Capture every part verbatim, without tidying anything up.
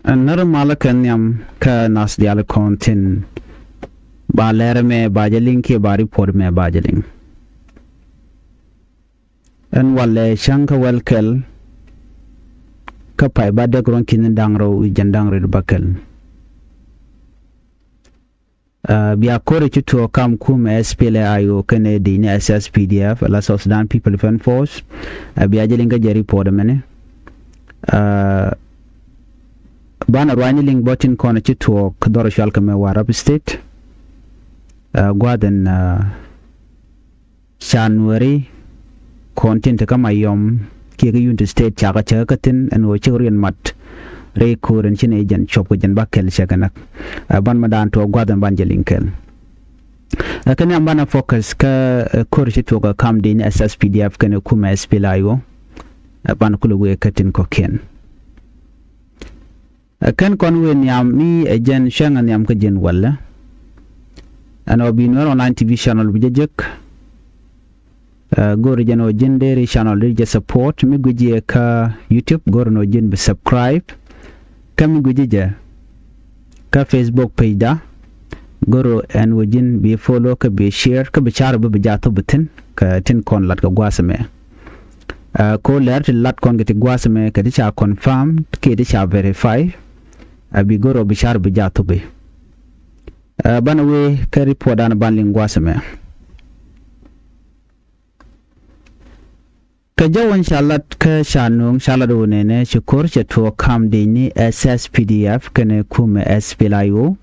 Ɛn närä malä kɛ nhiam kä nath diaal kɔn thi̱n. Ba lɛr ɛmɛ ba jɛ liŋ kiɛ ba report ɛmɛ ba jɛ liŋ. Ɛn walɛ cäŋ kä wäl kɛl kä pay bädäk ruɔ̱n ki̱ni da̱ŋ rɛw wi̱c jiɛn da̱ŋ rɛw wi̱cdɛ bäkɛl. Ɛ, bia ko̱r ci tuɔɔk kam kumɛ S P L A I O kɛnɛ dec ni S S P D F, ala South Sudan People Defense Force. Ɛ, bia jɛ liŋ kä jɛ report ɛmɛni. Ɛ, banɛ ruacni liŋ bä tin kɔn ci tuɔɔk dhɔr cual kɛ mɛ Warrap State. Ɛ, gua̱dhɛn, ɛ, Ca Nuääri kɔn tin te kä Mayɔm kiɛ kä Unity State, ca kɛ cäk kä thi̱n ɛn ɣöö cik riɛn mat rɛy ko̱r ɛn ci nɛy jɛn cuɔp kɛ jɛn bäkɛl cɛ kɛ näk. Ɛ, ban mɛ daan tuɔɔk gua̱th ɛn ban jɛ liŋ kɛl. Ɛ, kɛn nhiam banɛ focus kä, ɛ, ko̱r ci tuɔɔk ɛ kam dec ni S S P D F kɛnɛ kumɛ S P L A I O. Ɛ, ban kulɛ wëë kä tin kɔ̱kiɛn. Ɛ, kɛn kɔn wëë nhiam mi ɛ jɛn cuɛŋ ɛ nhiam kä ji̱n walɛ. Ɛn ɣöö bi Nuer Online T V channel bi jɛ jek. Ɛ, go̱o̱ri jɛn ɣöö ji̱n deri channel di jɛ support, mi gui̱ci jɛ kä YouTube go̱o̱ri ɛn ɣöö ji̱n bi subscribe. Kä mi gui̱ci jɛ kä Facebook page da, go̱o̱ri ɛn ɣöö ji̱n bi follow kä bi share kä bi car bi bi jaa thop bi thi̱n kä tin kɔn lat kɛ gua̱a̱th ɛmɛ. Ɛ, ko lɛr ti lat kɔn kɛ ti gua̱a̱th ɛmɛ kɛ ti ca confirm kiɛ ti ca verify. Ɛ, bi go̱r ɔ bi car bi jaa thupi. Ɛ, banɛ wee kä report dan ban liŋ gua̱a̱th ɛmɛ. Kɛ jɔw in ca lat kä ca nuŋ ca lat wä nɛnɛ ci ko̱r cɛ tuɔɔk kam dec ni S S P D F kɛnɛ kumɛ S P L A I O.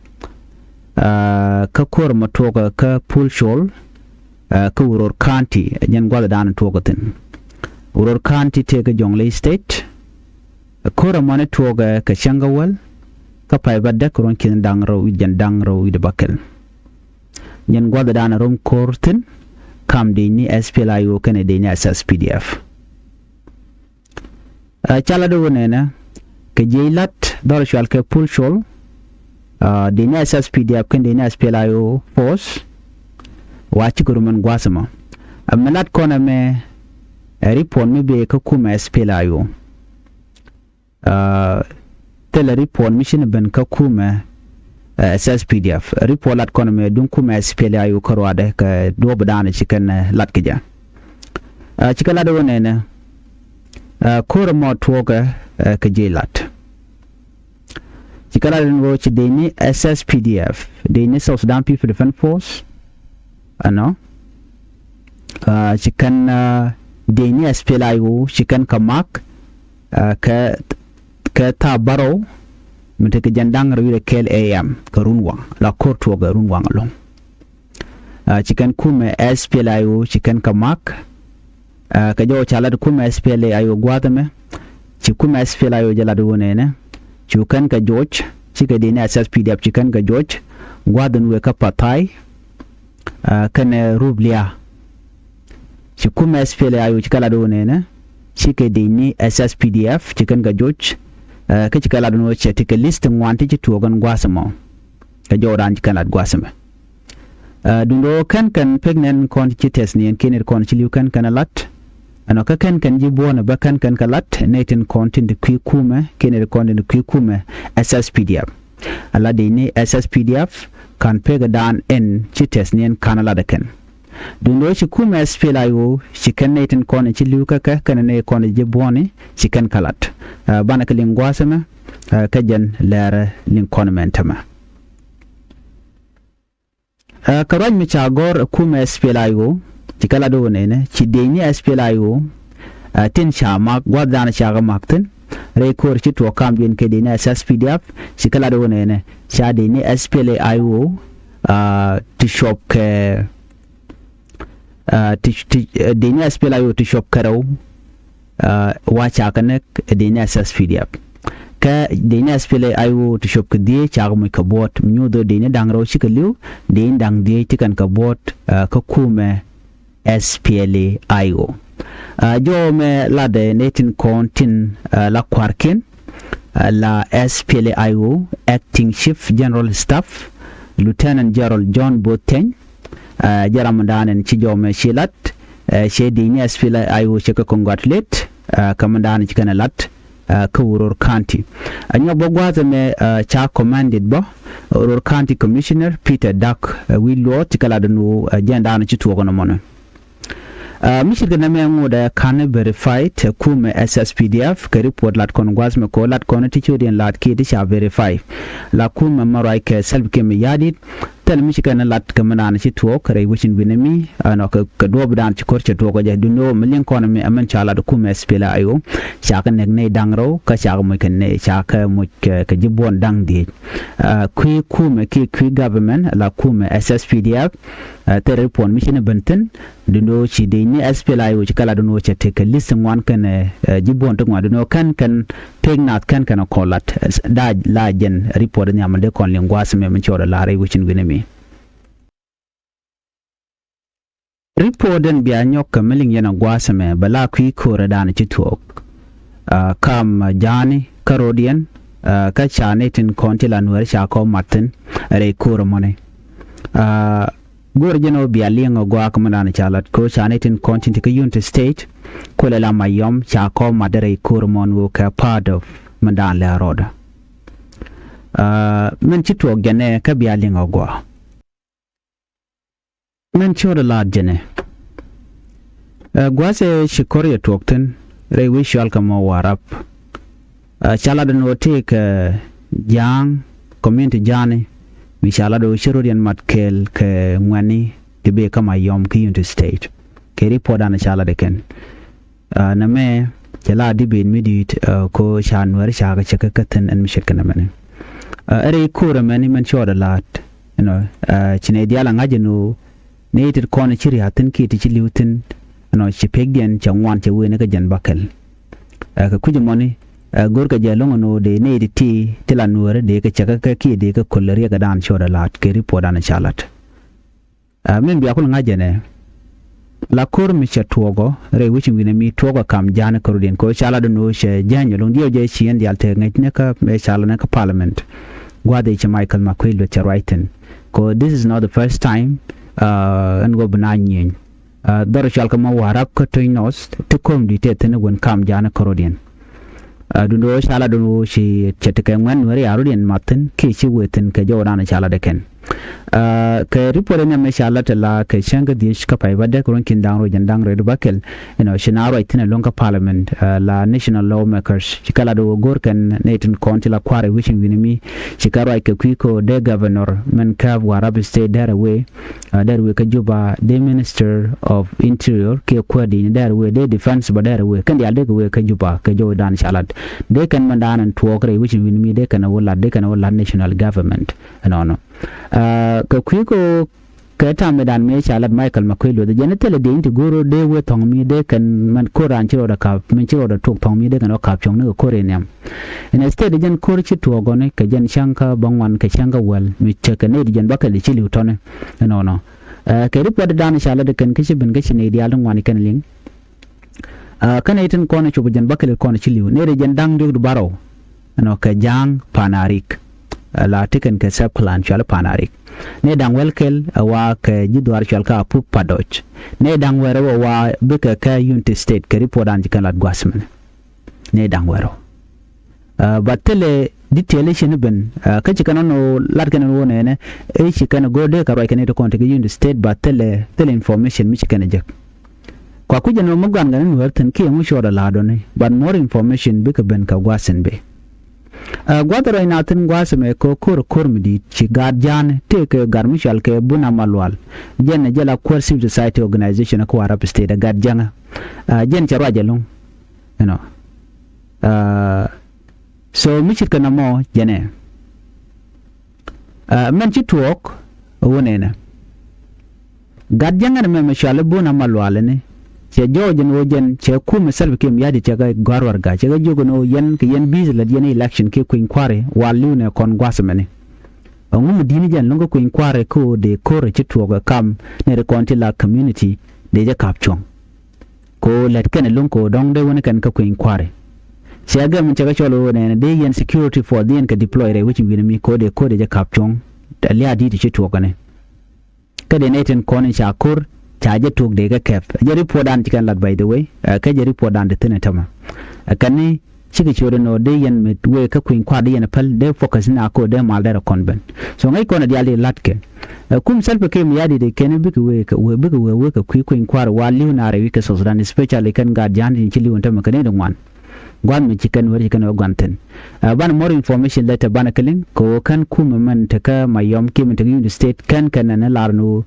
Ɛ, kä ko̱r mɔ tuɔɔk kä Pul Col, ɛ, kä Uror County, jɛn gua̱th dan tuɔɔk thi̱n. Uror County tëë kä Jonglei State. Ko̱r ɛmɔni tuɔɔkɛ kɛ cäŋ kä wäl kä pay bädäk ruɔ̱n ki̱n da̱ŋ rɛw wi̱c jiɛn da̱ŋ rɛw wi̱cdɛ bäkɛl. Jɛn gua̱th dan rom ko̱r thi̱n kam dec ni S P L A I O kɛnɛ dec ni S S P D F. Ɛ, ca lat wä nɛnɛ kɛ jiɛc lat dhɔr cual kɛ Pul Col, ɛ, dec ni S S P D F kɛnɛ dec ni S P L A I O force. Wa cikɛ rum ɛn gua̱a̱th ɛmɔ. Ɛ, mi lat kɔn ɛmɛ ɛ report mi bëë kä kumɛ S P L A I O. Ɛ, thilɛ report mi ci ni ben kä kumɛ, ɛ, S S P D F. Report lat kɔn mɛ duŋ kumɛ S P L A I O kä ruacdɛ kɛ duɔ̱ɔ̱p dan ci kɛn, ɛ, lat kɛ jɛ. Ɛ, ci kɛ lat wä nɛnɛ, ɛ, ko̱r mɔ tuɔɔkɛ, ɛ, kɛ jiɛc lat. Ci kɛ lat wä ci dec ni S S P D F, dec ni South Sudan People Defense Force. Ɛnɔ, ɛ, ci kɛn, ɛ, dec ni S P L A I O ci kɛn kɛ mak, ɛ, kɛ, kɛ thaap bärɔw mi tekɛ jiɛn da̱ŋ rɛw wi̱cdɛ kɛl A M kɛ run waŋ la ko̱r tuɔɔkɛ run waŋ ɛlɔ̱ŋ. Ɛ, ci kɛn kumɛ S P L A I O ci kɛn kɛ mak. Ɛ, kɛ jɔw ca lat kumɛ S P L A I O gua̱a̱th ɛmɛ. Ci kumɛ S P L A I O jɛ lat wä nɛnɛ. Cu kɛn kɛ joc cikɛ dec ni S S P D F ci kɛn kɛ joc gua̱a̱th ɛn wëë kä Pathai. Ɛ, kɛnɛ Rublia. Ci kumɛ S P L A I O ci kɛ lat wä nɛnɛ. Cikɛ dec ni S S P D F ci kɛn kɛ joc. Ɛ, kä ci kɛ lat wä nɛnɛ cɛ tekɛ list ŋuan ti ci tuɔɔk ɛn gua̱a̱th ɛmɔ. Kɛ jɔw dan ci kɛn lat gua̱a̱th ɛmɛ. Ɛ, duundɛ ɣöö kɛn kɛn pek nɛn kɔn ci tɛth ni ɛn kiɛ nɛy kɔn ci li̱w kɛn kɛn ɛ la̱t. Ɛnɔ kä kɛn kɛn ji̱ buɔ̱ɔ̱nɛ bä kɛn kɛn kɛ la̱t nɛy tin kɔn tin ti kui̱ kumɛ kiɛ nɛy kɔn tin ti kui̱ kumɛ S S P D F. Ala dec ni S S P D F ka̱n pek ɛ daan ɛn ci tɛth ni ɛn ka̱n ɛ la̱t ɛ kɛn. Duundɛ ɣöö ci kumɛ S P L A I O ci kɛn nɛy tin kɔn ci li̱w kä kɛ kɛn nɛy kɔn ji̱ buɔ̱ɔ̱ni ci kɛn kɛ la̱t. Ɛ, banɛ kɛ liŋ gua̱a̱th ɛmɛ, ɛ, kä jɛn lɛrɛ liŋ kɔn mɛn tämɛ. Ɛ, kɛ ruac mi ca gɔ̱r ɛ kumɛ S P L A I O ci kɛ lat wä nɛnɛ ci dec ni S P L A I O, ɛ, tin ca mak gua̱th dan ca kɛ mak thi̱n rɛy ko̱r ci tuɔɔk kam diɛn kɛ dec ni S S P D F ci kɛ lat wä nɛnɛ ca dec ni S P L A I O, ɛ, ti cuɔp kɛ, ɛ, ti, ti, ɛ, dec ni S P L A I O ti cuɔp kɛ rɛw, ɛ, wa ca kɛ näk ɛ dec ni S S P D F. Kä dec ni S P L A I O ti cuɔp kɛ dhieec ca kɛ moc kɛ buɔ̱t mi nyuuth ɣöö dec ni da̱ŋ rɛw cikɛ li̱w, dec ni da̱ŋ dhieec ti kɛn kɛ buɔ̱t, ɛ, kä kumɛ S P L A I O. Ɛ, jɔw mɛ latdɛ nɛy tin kɔn tin, ɛ, la kua̱rkiɛn, ɛ, la S P L A I O Acting Chief General Staff Lieutenant General John Bol Theny. Ɛ, jɛ ram mi da̱a̱n ɛn ci jɔw mɛ ci lat, ɛ, cɛ dec ni S P L A I O cɛ kɛ congratulate, ɛ, kä mi da̱a̱n ci kɛn ɛ lat, kä Uror County. Ɛ nyɔk bä gua̱a̱th ɛmɛ ca commanded bä Uror County Commissioner Peter Dak wi̱i̱ luɔɔth ti kɛ lat ɛn ɣöö jɛn daanɔ ci tuɔɔk ɛn ɛmɔnɛ. Mi ce̱tkɛ nɛmɛ ŋotdɛ ka̱n verified ɛ kumɛ S S P D F kɛ report lat kɔn gua̱a̱th ɛmɛ kɛ ɣöö lat kɔn ti ciötdiɛn lat kiɛ ti ca verify. La kumɛ mɛ ruac kɛ Salva Kiir Mayardit. Thilɛ mi ci kɛn lat kɛ mi naan ci tuɔɔk rɛy wecin wi̱nɛ mi ɛnɔ kɛ duɔɔpdan ci ko̱r cɛ tuɔɔk ɔ jɛ duno mi liŋ kɔn mi ɛmɛn ca lat kumɛ S P L A I O. Ca kɛ nɛk nɛy da̱ŋ rɛw kä ca kɛ moc kɛ nɛy ca kɛ moc kɛ ji̱ buɔ̱n da̱ŋ dhieec. Kui̱ kumɛ kiɛ kui̱ government la kumɛ S S P D F. Thil report mi ci ni ben thi̱n duno ci dec ni S P L A I O ci kɛ lat duno cɛ tekɛ list ŋuan kɛn ji̱ buɔ̱n ti ŋuan duno kɛn kɛn Tëëk naath kɛn kɛn kɔn lat da̱a̱c la jɛn report nhiam mi dee kɔn liŋ gua̱a̱th ɛmɛ mi cɔɔdɛ la̱r rɛy wecin wi̱nɛ mi. Report ɛn bia nyɔk kɛ mi liŋ yɛn ɛ gua̱a̱th ɛmɛ bɛ la kui̱ ko̱o̱rɛ da̱a̱n ci thuɔ̱k. Kam ja̱a̱ni kä ro̱diɛn kä ca ni tin kɔn ti la nuɛɛr ca kɔ mat thi̱n rɛy ko̱o̱rɛ mɔni. Go̱o̱r jɛn ɣöö bia liŋ ɛ gua̱a̱k mi da̱a̱n ca lat ko̱ ca ni tin kɔn tin ti kä Unity State. Kuëlɛ la Mayom ca kɔ mat rɛy ko̱r mɔn ɣöö kɛ part of mi da̱a̱n lɛ a rɔɔdä. Min ci tuɔɔk jɛnɛ kä bia liŋ ɛ gua̱a̱. Min ci ɣöö dɛ laat jɛnɛ. Ɛ gua̱a̱th ɛ ci ko̱r yɛ tuɔɔk thi̱n rɛy wi̱c cual kɛ mɔ Warap. Ca lat ɛn ɣöö tëëkɛ ja̱a̱ŋ community ja̱a̱ni mi ca lat ɣöö ci rot yɛn mat kɛɛl kɛ ŋuɛ̈tni ti bëë kä Mayom kä Unity State. Kɛ report dan ca lat ɛ kɛn. Nɛmɛ cɛ la debate mi di̱i̱t ko ca nuɛ̈r ca kɛ cɛ kä kä thi̱n ɛn mi ce̱tkɛ nɛmɛni. Ɛ rɛy ko̱r ɛmɛni mɛn cɔɔdɛ la̱a̱t ɛnɔ ci nɛy diaal ɛ ŋa̱c ɛn ɣöö nɛy ti kɔn ci ria̱a̱th thi̱n kiɛ ti ci li̱w thi̱n ɛnɔ ci pekdiɛn cɛ ŋuan cɛ wëë ni kä jɛn bäkɛl. Kɛ kui̱c ɛmɔni ɛ go̱rkɛ jɛ lo̱ŋ ɛn ɣöö dee nɛy ti ti ti la nueeri dee kɛ cɛ kä kä kiɛ dee kɛ köl riɛkɛ daan cɔɔdɛ la̱a̱t kɛ report dan ca la̱t. Min bia kul ŋa̱c jɛnɛ la ko̱r mi cɛ tuɔɔkɔ rɛy wec in wi̱nɛ mi tuɔɔkɔ kam ja̱a̱n kärɔ̱diɛn kɛ ɣöö ca lat ɛn ɣöö cɛ jäny ɛlɔ̱ŋ diɛw jɛ ci ɛn diaal te ŋäcnɛ kä mëë ca lat ni kä parliament. Gua̱a̱th ëë ci Michael Makuei Lueth cɛ ruac thi̱n kɛ ɣöö this is not the first time. Ɛn ɣöö bi na nyieny dhɔr cual kɛ ma Warap kä Tonj North ti ko̱r mi di̱i̱t tëë thi̱n wën kam ja̱a̱n kärɔ̱diɛn. Duundɛ ɣöö ca lat ɛn ɣöö ci cɛ tekɛ ŋuɛ̈t nueeri a rɔ̱diɛn mat thi̱n kiɛ ci wëë thi̱n kɛ jɔwdan ca lat ɛ kɛn. Kɛ report ɛn ɛmɛ ca lat ɛ la kɛ cäŋ kä dhiec kä pay bädäk ruɔ̱n ki̱n da̱ŋ ruɔ̱n da̱ŋ rɛw bäkɛl. Ɛnɔ ci na ruac thi̱n ɛlɔ̱ŋ kä parliament la national lawmakers ci kɛ lat ɛ ɣöö go̱o̱r kɛn nɛy tin kɔn ti la kua̱r ɛ wi̱c in wi̱n mi ci kɛ ruac kɛ kui̱ kä dee governor mɛn kääp Warap State dɛr ɛ wëë. Dɛr wëë kä Juba dee minister of interior kiɛ kuäär di̱i̱ni dɛr wëë dee defense bä dɛr wëë kɛn diaal dee kɛ wëë kä Juba kɛ jɔwdan ca lat dee kɛn mɛn da̱a̱n ɛn tuɔɔk rɛy wi̱c in wi̱n mi dee kɛn ɛ wä lat dee kɛn ɛ wä lat national government. Ɛnɔnɔ kɛ kui̱ kɛ ɣöö kɛ ta̱a̱ mëëdan mëë ca lat Michael Makuei Lueth jɛn thilɛ dee in ti go̱o̱r dee wee thɔ̱ŋ mi dee kɛn mɛn ko̱r raan ci rɔɔdɛ ka̱p min ci rɔɔdɛ tuɔɔk thɔ̱ŋ mi dee kɛn ɣä ka̱p cuɔ̱ŋni kɛ ko̱r in nhiam. Instead jɛn ko̱r ci tuɔɔk ɣɔni kɛ jɛn cäŋ kä bäŋuan kɛ cäŋ kä wäl mi cɛ kɛ nɛy ti jɛn bäkɛl ci li̱w tɔ̱ni. Ɛnɔnɔ kɛ report dan ca lat kɛn kä ci ben kä ci nɛy diaal ti ŋuan kɛn liŋ. Kä nɛy tin kɔn cop jɛn bäkɛl kɔn ci li̱w nɛy ti jɛn da̱ŋ diɔ̱k di bärɔw. Ɛnɔ kɛ ja̱a̱ŋ Panarik la ti kɛn kɛ sub clan cual Panarik. Nɛy da̱ŋ wäl kɛl ɛ wa kɛ ji̱ dhuaar cual kä Apuk Padoc. Nɛy da̱ŋ wɛrɛ wä wa bikɛ kɛ Unity State kɛ report dan ci kɛn lat gua̱th mɛn. Nɛy da̱ŋ wɛrɛ wä. But thilɛ detail i̱ cin i̱ ben kä ci kɛn ɔn lat kɛn ɛn wä nɛnɛ i̱ ci kɛn ɛ go̱o̱r dee kɛ ruac kɛn i̱ ti kɔn ti kɛ Unity State but thilɛ thilɛ information mi ci kɛn ɛ jek. Kua kui̱c ɛn ɣöö mi gua̱n kɛn in wär thi̱n kiɛ ŋu cuɔɔdɛ la̱a̱t ɔni but more information bikɛ ben kɛ gua̱a̱th in bi. Gua̱a̱th ruac na thi̱n gua̱a̱th ɛmɛ kɛ ko̱r ko̱r mi di̱i̱t ci gaat ja̱a̱n tëëkɛ gat mi cual kɛ Buna Malual. Jɛn ɛ jɛ la kuäär civil society organization kä Warap State ɛ gat jäŋä. Jɛn cɛ ruac ɛlɔ̱ŋ. Ɛnɔ so mi ce̱tkɛ nɔmɔ jɛnɛ. Mɛn ci tuɔɔk ɛ wä nɛnɛ. Gat jäŋ ɛn mɛmɛ cuali Buna Malual ɛni cɛ jɔɔc ɛn ɣöö jɛn cɛ kumɛ Salva Kiir Mayardit cɛ kɛ gɔ̱a̱r warɛga cɛ kɛ jiök ɛn ɣöö yɛn kɛ yɛn busy lät yɛn election kiɛ kui̱ny kua̱ri wal li̱w nɛ kɔn gua̱th ɛmɛni. Ɛŋu mi di̱t ni jɛn lo̱ŋ kä kui̱ny kua̱ri kä ɣöö dee ko̱r ɛ ci tuɔɔk ɛ kam nɛy ti kɔn ti la community dee jɛ ka̱p cuɔ̱ŋ. Ko lät kɛn lo̱ŋ ko dɔ̱ŋ dee wä ni kɛn kä kui̱ny kua̱ri. Cɛ gɛm cɛ kɛ cɔl ɣöö nɛn dee yɛn security force dee yɛn kɛ deploy rɛy wec in wi̱n mi ko dee ko dee jɛ ka̱p cuɔ̱ŋ. Lia̱a̱ di̱t ci tuɔɔk kɛn. Kä dee nɛy tin kɔn in ca ko̱r ca jɛ tuɔɔk dee kɛ kɛp. Jɛ report dan ci kɛn lat by the way. Kä jɛ report dan di thi̱n ɛ tämɛ. Ɛ kɛn ni Cikɛ ciöt ɛn ɣöö dee yɛn mi wëë kä kui̱ny kua̱r dee yɛn päl dee focus ni a kɛ ɣöö dee mal dee rɔ kɔn ben. So ŋäc kɔn a diaal di la̱tkɛ. Ɛ, kum Salva Kiir Mayardit kɛn bikɛ wëë kɛ wëë bikɛ wëë wëë kɛ kui̱ kui̱ny kua̱r wa li̱w naar wi̱i̱ kɛ South Sudan, especially kɛn gaat ja̱a̱n tin ci li̱w ɛn tämɛ kɛ nɛy ti ŋuan. Gua̱n mi ci kɛn wër ci kɛn wä gua̱n thi̱n. Ɛ, banɛ more information later banɛ kɛ liŋ kɛ ɣöö kɛn kumɛ mɛn tekä Mayom kiɛ mɛn tekä Unity State kɛn kɛn nɛn lar ni ɣöö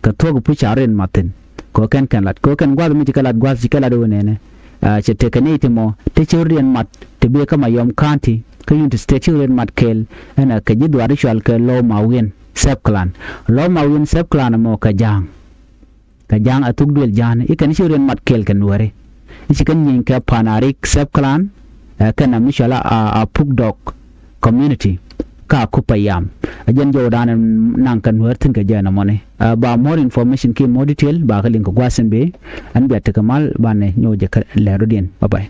kɛ thuɔ̱k puc ca rɔ yɛn mat thi̱n. Kɛ ɣöö kɛn kɛn lat kɛ ɣöö kɛn gua̱th mi ci kɛ lat gua̱th ci kɛ lat ɣöö nɛnɛ. Ɛ, cɛ tekɛ nɛy ti mɔ ti ci rɔ yɛn mat ti bi kä Mayom County kä Unity State ci rɔ yɛn mat kɛɛl. Ɛn ɛ kɛ ji̱ dhuaar i̱ cual kɛ Lou Mawiɛn Sɛp Clan. Lou Mawiɛn Sɛp Clan mɔ kɛ ja̱a̱ŋ. Kɛ ja̱a̱ŋ ɛ thuk duël ja̱a̱n i̱ kɛn ci rɔ yɛn mat kɛɛl kɛ nuääri. I̱ ci kɛn nyieny kɛ Pan Arik Sɛp Clan. Ɛ, kɛn a mi cual a, a Puk Dɔk community. Ka kup a yam a jɛn jɔwdan naŋ kɛ nuäär thi̱n kɛ jɛ nɔmɔni. Ɛ, ba more information kiɛ more detail ba kɛ liŋ kɛ gua̱a̱th in bi ɛn bia tekɛ mal banɛ nyɔk jɛ kɛ lɛɛr rɔ̱diɛn. Bye bye.